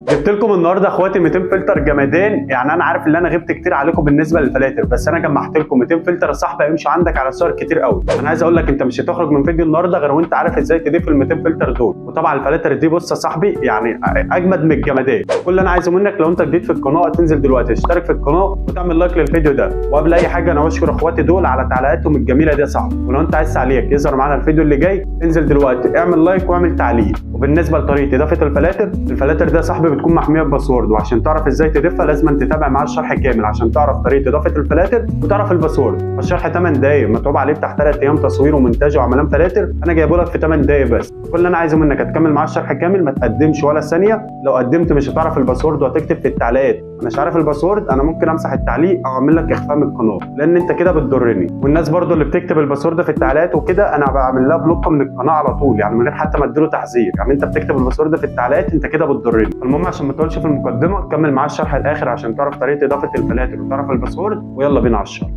جبت لكم النهارده اخواتي 200 فلتر جمادين. يعني انا عارف ان انا غبت كتير عليكم بالنسبة للفلاتر، بس انا جمعت لكم 200 فلتر يا صاحبي هيمشوا عندك على صور كتير قوي. انا عايز اقول لك انت مش هتخرج من فيديو النهارده غير وانت عارف ازاي تضيف ال 200 فلتر دول. وطبعا الفلاتر دي بص يا صاحبي يعني اجمد من الجمادين. كل اللي انا عايزه منك لو انت جديد في القناة تنزل دلوقتي تشترك في القناة وتعمل like للفيديو ده. وقبل اي حاجة انا بشكر اخواتي دول على تعليقاتهم الجميلة دي يا صاحبي. ولو انت عايز تعليقك يظهر معانا الفيديو اللي جاي انزل دلوقتي اعمل like واعمل تعليق. وبالنسبة لطريقه اضافه الفلاتر، الفلاتر ده يا صاحبي بتكون محمية ب password، وعشان تعرف ازاي تضيفها لازم تتابع معاه الشرح كامل عشان تعرف طريقه اضافه الفلاتر وتعرف ال password. الشرح 8 دقايق متعوب عليه بتاع 3 ايام تصوير ومونتاج وعملان فلاتر، انا جايبه لك في 8 دقايق بس. كل اللي انا عايزه منك هتكمل معاه الشرح كامل، ما تقدمش ولا ثانية. لو قدمت مش هتعرف ال password وهتكتب في التعليقات انا مش عارف ال password، انا ممكن امسح التعليق او اعمل لك اخفاء من القناة لان انت كده بتضرني. والناس برضو اللي بتكتب ال password في التعليقات وكده انا بعمل لها block من القناة على طول، يعني من غير حتى ما اديله تحذير. يعني انت بتكتب ال password في التعليقات انت كده بتضرني. المهم عشان ما تطولش في المقدمة كمل معايا الشرح الاخر عشان تعرف طريقه اضافه الفلاتر وتعرف ال password، ويلا بينا على الشرح.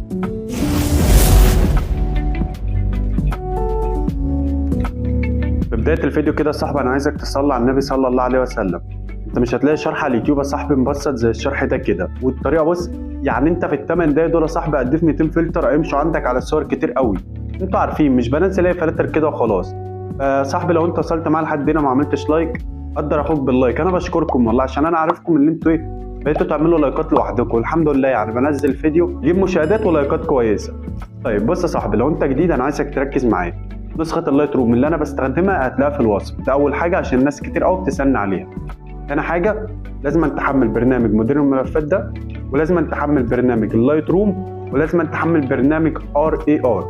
في بداية الفيديو كده يا صاحبي انا عايزك تصلي على النبي صلى الله عليه وسلم. انت مش هتلاقي شرح على اليوتيوب يا صاحبي مبسط زي الشرح ده كده والطريقة. بص يعني انت في ال8 دقايق دول يا صاحبي هتضيف 200 فلتر هيمشوا عندك على الصور كتير قوي. انتوا عارفين مش بنزل اي فلاتر كده وخلاص. صاحبي لو انت وصلت معايا لحد هنا ما عملتش like قدر اخوك بال like. انا بشكركم والله عشان انا عارفكم ان انتوا ايه بقيتوا تعملوا لايكات لوحدكم والحمد لله. يعني بنزل فيديو يجيب مشاهدات ولايكات كويسة. طيب بص يا صاحبي لو انت جديد انا عايزك تركز معايا. نسخه ال Lightroom اللي انا بستخدمها هتلاقيها في الوصف، ده اول حاجة عشان الناس كتير قوي بتسالني عليها. تاني حاجة لازم تحمل برنامج مدير الملفات ده، ولازم تحمل برنامج ال Lightroom، ولازم تحمل برنامج RAR.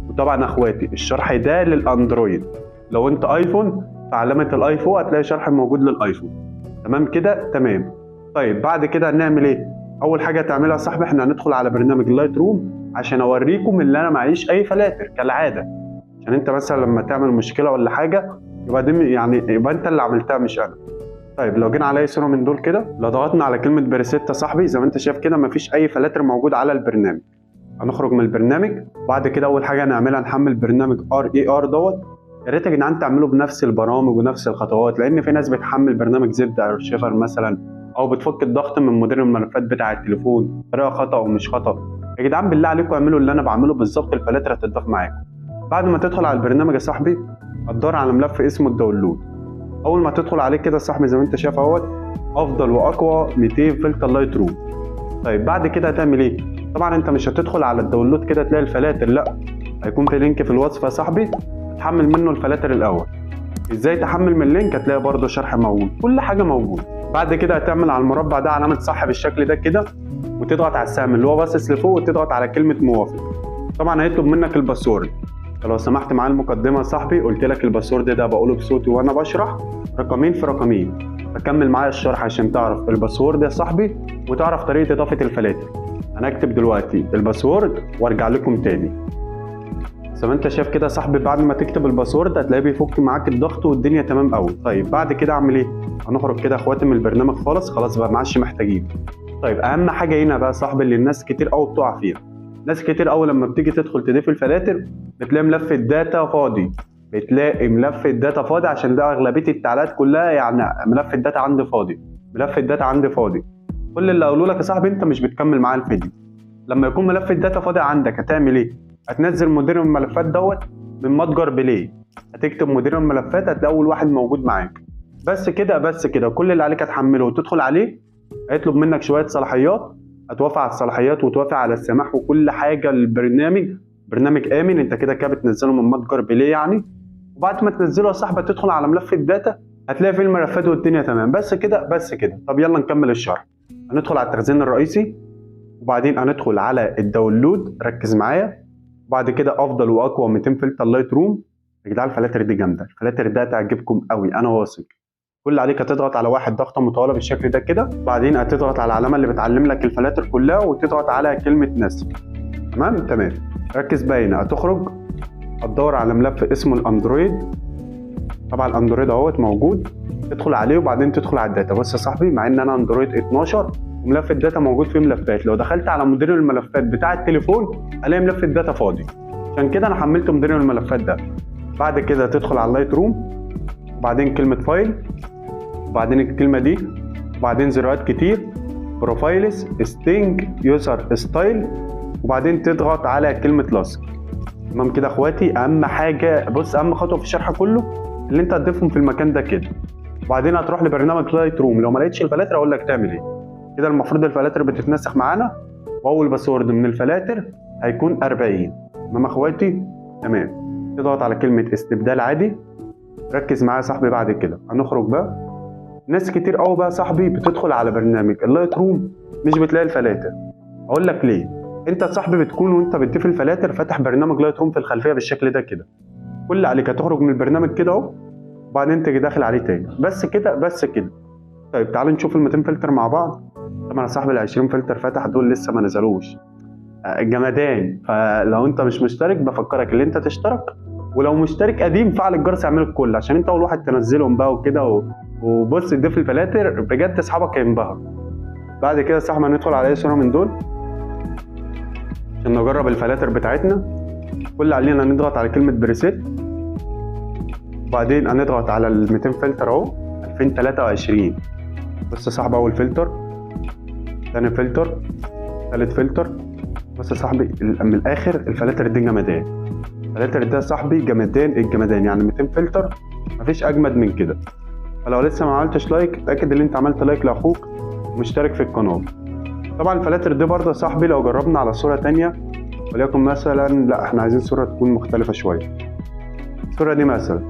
وطبعا اخواتي الشرح ده لل Android، لو انت iPhone فعلامه ال iPhone هتلاقي شرح موجود لل iPhone. تمام كده؟ تمام. طيب بعد كده هنعمل ايه؟ اول حاجة تعملها يا صاحبي احنا هندخل على برنامج ال Lightroom عشان اوريكم ان انا معيش اي فلاتر كالعادة، عشان انت مثلا لما تعمل مشكلة ولا حاجة يبقى دي يعني يبقى انت اللي عملتها مش انا. طيب لو جينا على اي صوره من دول كده، لو ضغطنا على كلمة preset يا صاحبي زي ما انت شايف كده مفيش اي فلاتر موجود على البرنامج. هنخرج من البرنامج. بعد كده اول حاجة هنعملها نحمل برنامج RAR دوت. يا ريت يا جدعان تعملوا بنفس البرامج ونفس الخطوات، لان في ناس بتحمل برنامج ZArchiver مثلا او بتفك الضغط من مدير الملفات بتاع التليفون بطريقة خطا ومش خطا. يا جدعان بالله عليكم اعملوا اللي انا بعمله بالظبط، الفلاتر هتتضاف معاكم. بعد ما تدخل على البرنامج يا صاحبي هتدور على ملف اسمه ال download. اول ما تدخل عليه كده يا صاحبي زي ما انت شايف اهوت افضل واقوى 200 فلتر Lightroom. طيب بعد كده هتعمل ايه؟ طبعا انت مش هتدخل على ال download كده تلاقي الفلاتر، لا هيكون في link في الوصف يا صاحبي تحمل منه الفلاتر الاول. ازاي تحمل من ال link هتلاقي برده شرح موجود، كل حاجة موجود. بعد كده هتعمل على المربع ده علامة صح بالشكل ده كده، وتضغط على السهم اللي هو باصص لفوق وتضغط على كلمة موافق. طبعا هيطلب منك ال password. لو سمحت معايا المقدمة يا صاحبي قلت لك ال password ده بقوله بصوتي وانا بشرح رقمين في رقمين، فكمل معايا الشرح عشان تعرف ال password يا صاحبي وتعرف طريقه اضافه الفلاتر. انا هكتب دلوقتي ال password وارجع لكم تاني. زي ما انت شايف كده يا صاحبي بعد ما تكتب ال password هتلاقيه بيفك معاك الضغط والدنيا تمام قوي. طيب بعد كده اعمل ايه؟ هنخرج كده يا اخواتي من البرنامج خالص، خلاص بقى ما عادش محتاجين. طيب اهم حاجة هنا بقى يا صاحبي اللي الناس كتير قوي بتقع فيها، ناس كتير قوي لما بتيجي تدخل تضيف الفلاتر بتلاقي ملف ال data فاضي، بتلاقي ملف ال data فاضي عشان ده اغلبية التعليقات كلها يعني ملف ال data عندي فاضي، ملف ال data عندي فاضي. كل اللي اقوله لك يا صاحبي انت مش بتكمل معايا الفيديو. لما يكون ملف ال data فاضي عندك هتعمل ايه؟ هتنزل مدير الملفات دوت من متجر Play، هتكتب مدير الملفات هتلاقي اول واحد موجود معاك. بس كده بس كده كل اللي عليك هتحمله وتدخل عليه. هيطلب منك شوية صلاحيات، هتوافق على الصلاحيات وتوافق على السماح وكل حاجة للبرنامج. برنامج امن انت كده كده بتنزله من متجر Play يعني. وبعد ما تنزله يا صاحبي تدخل على ملف ال data هتلاقي فيه الملفات والدنيا تمام. بس كده بس كده. طب يلا نكمل الشرح. هندخل على التخزين الرئيسي وبعدين هندخل على ال download، ركز معايا. وبعد كده افضل واقوى 200 فلتر Lightroom. يا جدعان الفلاتر دي جامدة، الفلاتر ده تعجبكم قوي انا واثق. كل اللي عليك هتضغط على واحد ضغطه مطولة بالشكل ده كده، بعدين هتضغط على العلامة اللي بتعلم لك الفلاتر كلها وتضغط على كلمة نسخ. تمام تمام. ركز بقى هنا، هتخرج هتدور على ملف اسمه ال Android. طبعا ال Android اهوت موجود، تدخل عليه وبعدين تدخل على ال data. بص يا صاحبي مع ان انا Android 12 وملف ال data موجود فيه ملفات، لو دخلت على مدير الملفات بتاع التليفون الاقي ملف ال data فاضي، عشان كده انا حملت مدير الملفات ده. بعد كده تدخل على ال Lightroom وبعدين كلمة file، وبعدين الكلمة دي، وبعدين زيروهات كتير، profiles، setting، user style، وبعدين تضغط على كلمة لصق. تمام كده اخواتي. اهم حاجة بص، اهم خطوة في الشرح كله اللي انت هتضيفهم في المكان ده كده، وبعدين هتروح لبرنامج Lightroom. لو ما لقيتش الفلاتر اقول لك تعمل ايه. كده المفروض الفلاتر بتتنسخ معانا، واول password من الفلاتر هيكون 40. تمام اخواتي؟ تمام. تضغط على كلمة استبدال عادي. ركز معايا يا صاحبي. بعد كده هنخرج بقى. ناس كتير قوي بقى صاحبي بتدخل على برنامج ال Lightroom مش بتلاقي الفلاتر. اقول لك ليه. انت يا صاحبي بتكون وانت بتضيف الفلاتر فاتح برنامج Lightroom في الخلفية بالشكل ده كده. كل اللي عليك هتخرج من البرنامج كده اهو، وبعدين تيجي داخل عليه تاني. بس كده بس كده. طيب تعالوا نشوف ال 200 فلتر مع بعض. طبعا يا صاحبي ال 20 فلتر فتح دول لسه ما نزلوش، جمدان. فلو انت مش مشترك بفكرك اللي انت تشترك، ولو مشترك قديم فعل الجرس اعمله الكل عشان انت اول واحد تنزلهم بقى وكده. وبص تضيف الفلاتر بجد اصحابك هينبهروا. بعد كده يا صاحبي هندخل على اي صوره من دول عشان نجرب الفلاتر بتاعتنا. كل اللي علينا نضغط على كلمة preset، وبعدين هنضغط على ال 200 فلتر اهو 2023. بص يا صاحبي، اول فلتر، ثاني فلتر، ثالث فلتر. بص يا صاحبي من الاخر الفلاتر دي جمدان. الفلاتر ده يا صاحبي جمدان الجمدان، يعني 200 فلتر مفيش اجمد من كده. فلو لسه ما عملتش like اتاكد ان انت عملت like لاخوك ومشترك في القناة. طبعا الفلاتر دي برضه يا صاحبي لو جربنا على صوره تانية، وليكن مثلا لا احنا عايزين صوره تكون مختلفة شوية. الصورة دي مثلا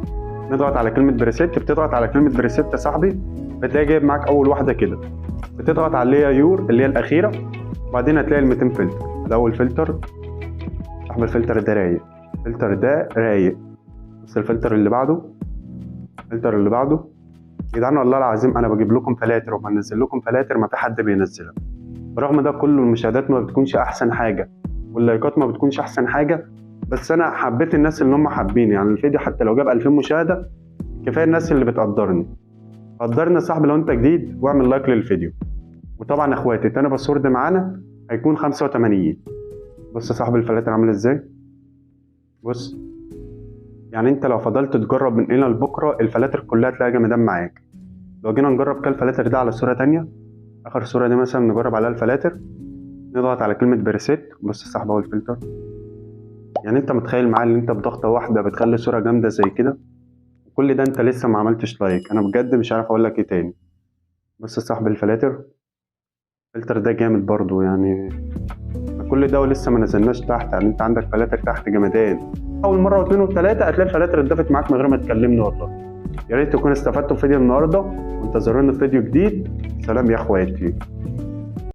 نضغط على كلمة preset. بتضغط على كلمة preset يا صاحبي بتلاقي جايب معاك اول واحدة كده، بتضغط على اللي هي your اللي هي الاخيرة، وبعدين هتلاقي ال 200 فلتر. ده اول فلتر صاحب، الفلتر ده رايق، الفلتر ده رايق. بس الفلتر اللي بعده، الفلتر اللي بعده. يا جدعان والله العظيم انا بجيب لكم فلاتر وبنزل لكم فلاتر ما في حد بينزلها. برغم ده كله المشاهدات ما بتكونش احسن حاجة واللايكات ما بتكونش احسن حاجة، بس انا حبيت الناس اللي هم حابين. يعني الفيديو حتى لو جاب 2000 مشاهده كفاية الناس اللي بتقدرني. قدرني يا صاحبي لو انت جديد واعمل like للفيديو. وطبعا اخواتي تاني password معانا هيكون 85. بص يا صاحبي الفلاتر عامل ازاي. بص يعني انت لو فضلت تجرب من هنا لبكرة الفلاتر كلها تلاقيها جمدان معاك. لو جينا نجرب كده الفلاتر ده على صوره تانية، اخر صوره دي مثلا نجرب عليها الفلاتر، نضغط على كلمة preset. بص يا صاحبي اول فلتر. يعني انت متخيل معايا ان انت بضغطه واحدة بتخلي صوره جامدة زي كده، وكل ده انت لسه ما عملتش like. انا بجد مش عارف اقول لك ايه تاني. بص يا صاحبي الفلاتر، الفلتر ده جامد برضو. يعني كل ده ولسه ما نزلناش تحت، يعني انت عندك فلاتر تحت جمدان. اول مرة واثنين وثلاثة هتلاقي الفلاتر اتضافت معاك من غير ما تكلمني والله. يا ريت تكونوا استفدتوا في فيديو النهارده، وانتظرونا في فيديو جديد. سلام يا اخواتي.